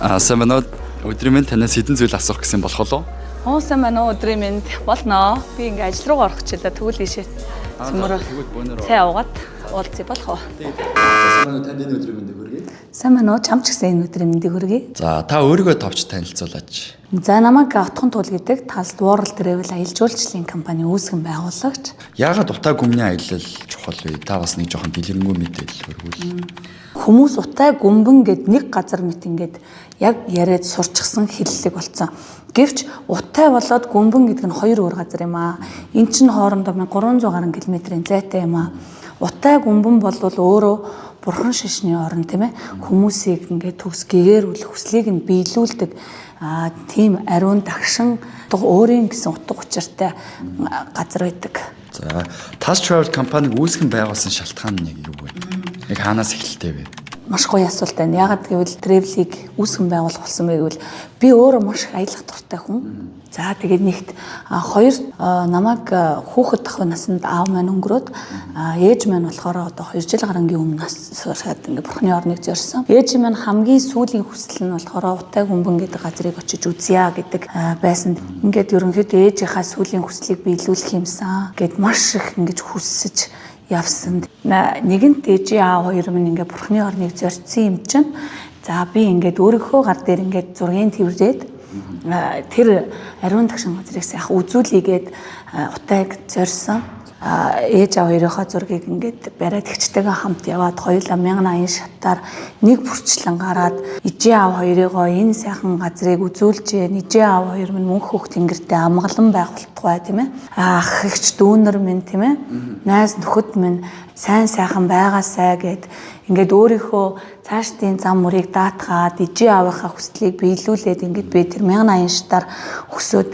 А, сайн байна уу? Өдрийн мэнд, танаас хэдэн зүйл асуух гэсэн, болох уу? Оо, сайн байна уу, өдрийн мэнд, болно. Би ингээ ажил руугаа орох гэлээ, тэгвэл ийшээ цөмөрөө Тэгвэл бөөнөрөө. цай уугаад уулзъя, болох уу? За, сайн байна уу, танд энэ өдрийн мэндийг хүргэе. Сайн байна уу, чам ч гэсэн энэ өдрийн мэндийг хүргэе. За, та өөрийгөө товч танилцуулаач. За, намайг Отхон Туул гэдэг. Талд World Travel аялал жуулчлалын компани үүсгэн байгуулагч. Яагаад утай гүмний аялал чухал вэ? Та бас нэг жоохон дэлгэрэнгүй мэдээлэл хүргүүл. Хүмүүс утай гүмбэн гэд нэг газар мэт ингээд яг яриад сурчсан хэллэг болсон. Гэвч утай болоод гүмбэн гэдэг нь хоёр өөр газар юм аа. Эн чинь хоорондоо 1300 гаруй километрийн зайтай юм аа. Утай гүмбэн бол өөрөө бурхан шашны орн, тийм ээ, хүмүүсийг ингээд төгс гэгээрүүлэх, хүслийг нь биелүүлдэг тийм ариун дагшин өөрийн гэсэн утга учиртай газар байдаг. За, Task Travel компаниг үүсгэн байгуулсан шалтгаан нь яг юу вэ? Яг хаанаас эхэлтэй вэ? Маш гоё асуулт байна. Яагаад гэвэл travel-ийг үүсгэн байгуулах болсон бэ гэвэл би өөрөө маш их аялах дуртай хүн. За, тэгээд нэгт, хоёр, намайг хүүхэд тахын насанд аав маань өнгөрөөд, ээж маань болохоор одоо 2 жил гарангийн өмнө нас шаад ингээ бурхны орныг зорьсон. Ээж маань хамгийн сүүлийн хүсэл нь болохоор утай гүмбэн гэдэг газрыг очиж үзье гэдэг байсан. Ингээд ерөнхийдөө ээжийнхаа сүүлийн хүслийг биелүүлэх юмсан гэд маш их ингэж хүссэж явсан. Нэгэнт ээжийн аав хоёр минь ингээ бурхны орныг зорьсон юм чинь за би ингээд өөрийнхөө гар дээр ингээд зургийн тэрврээд тэр ариун дагшин газрыг сайхан үзүүлээгээд утайг зорьсон. Ээж аав хоёрынхоо зургийг ингээд бариад эгчтэйгээ хамт яваад хоёулаа 1080 шатаар нэг бүрчлэн гараад ээжийн аав хоёрыгоо энэ сайхан газрыг үзүүлжээ. Ээжийн аав хоёр минь мөнх хөх тэнгэртэй амгалан байх болтугай, тийм ээ. Ах эгч дүүнер минь, тийм ээ. Найз нөхөд минь сайн сайхан байгаасай гэд ингээд өөрийнхөө цаашдын зам мөрийг даатгаад ээжийн аавынхаа хүслийг биелүүлээд ингээд би тэр 1080 шатаар өсөөд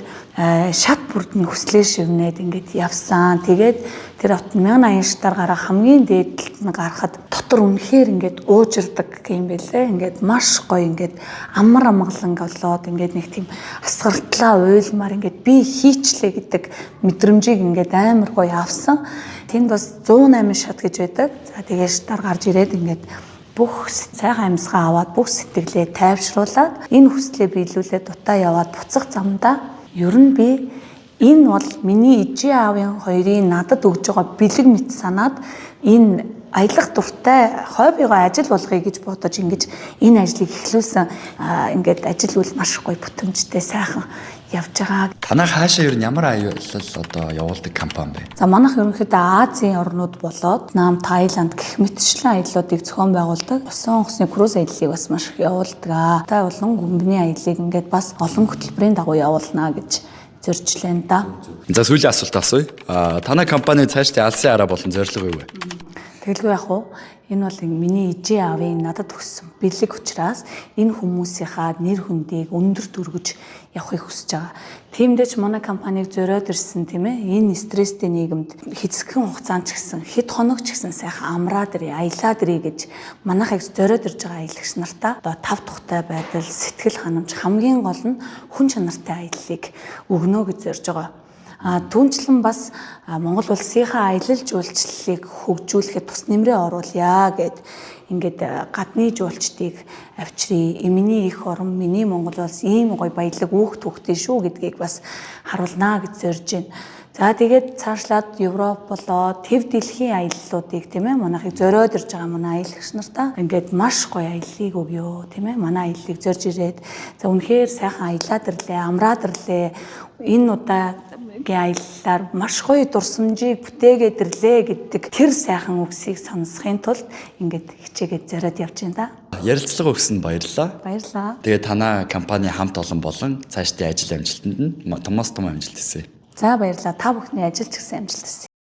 шат бүрд нь хүслээ шивнээд ингээд явсан. Тэгээд тэр от 1080 шатаар гараа хамгийн дээд талд нь гарахад дотор үнэхээр ингээд уужирдаг юм бэлээ. Ингээд маш гоё ингээд амар амгалан болоод ингээд нэг тийм асгартлаа уйлмаар ингээд би хийчлээ гэдэг мэдрэмжийг ингээд амар гоё авсан. Тэнд бас 108 шат гэж байдаг. За, тэгээд шатаар гарч ирээд ингээд бүх сайхан амьсгаа аваад, бүх сэтгэлээ тайвшруулад, энэ хүслээ биелүүлээд утаа яваад буцах замдаа ер нь би энэ бол миний ээжийн аавын хоёрын надад өгж байгаа бэлэг мэт санаад, энэ аялах дуртай хоббигоо ажил болгоё гэж бодож ингэж энэ ажлыг эхлүүлсэн. Ингээд ажил үйл маш гоё бүтэмжтэй сайхан явж байгаа. Танай хаашаа ер нь ямар аялал одоо явуулдаг компани бэ? За, манайх ерөнхийдөө Азийн орнууд болоод Нам, Таиланд гэх мэтчлэн аяллуудыг зохион байгуулдаг. Усан онгоцны круиз аяллыг бас маш их явуулдаг. Та болон гүмбний аяллыг ингээд бас олон хөтөлбөрийн дагуу явуулнаа гэж зорьжлээ да. За, сүүлийн асуулт асууя. А, танай компани цаашдын алсын араа болон зорилго юу вэ? Тэгэлгүй яах вэ? Энэ бол миний ээжийн аавын надад өгсөн бэлэг учраас энэ хүмүүсийнхаа нэр хүндийг өндөр өргөж явахыг хүсэж байгаа. Тиймдээ ч манай компаниг зориод ирсэн, тийм ээ. Энэ стресстэй нийгэмд хэцхэн хугацаанд ч гэсэн, хэд хоног ч гэсэн сайхан амраад ирээ, аялаад ирээ гэж манайхыг зориод ирж байгаа аялагч нартаа одоо тав тухтай байдал, сэтгэл ханамж, хамгийн гол нь хүн чанартай аяллыг өгнө гэж зорж байгаа. Түүнчлэн бас Монгол улсынхаа аялал жуулчлалыг хөгжүүлэхэд тус нэмрээ оруулъя гэд ингээд гадны жуулчдыг авчрий. Миний их орон, миний Монгол улс ийм гоё баялаг үүх түүхтэй шүү гэдгийг бас харуулнаа гэж зорж байна. За, тэгээд цаашлаад Европ болоо төв дэлхийн аяллуудыг, тийм ээ, манайхыг зориод ирж байгаа манай аялагч нартаа ингээд маш гоё аяллыг өгөө, тийм ээ, манай аяллыг зорж ирээд за үнэхээр сайхан аялаад ирлээ, амраад ирлээ, энэ удаагийн аяллаар маш гоё дурсамжийг бүтээгээд ирлээ гэдэг тэр сайхан үгсийг сонсохын тулд ингээд хичээгээд зориод явж байна да. Ярилцлага өгсөнд баярлалаа. Баярлалаа. Тэгээд танай компани хамт олон болон цаашдын ажил амжилтанд нь томоос том амжилт хүсье. За, баярлалаа. Та бүхний ажил ч гэсэн амжилт хүсье.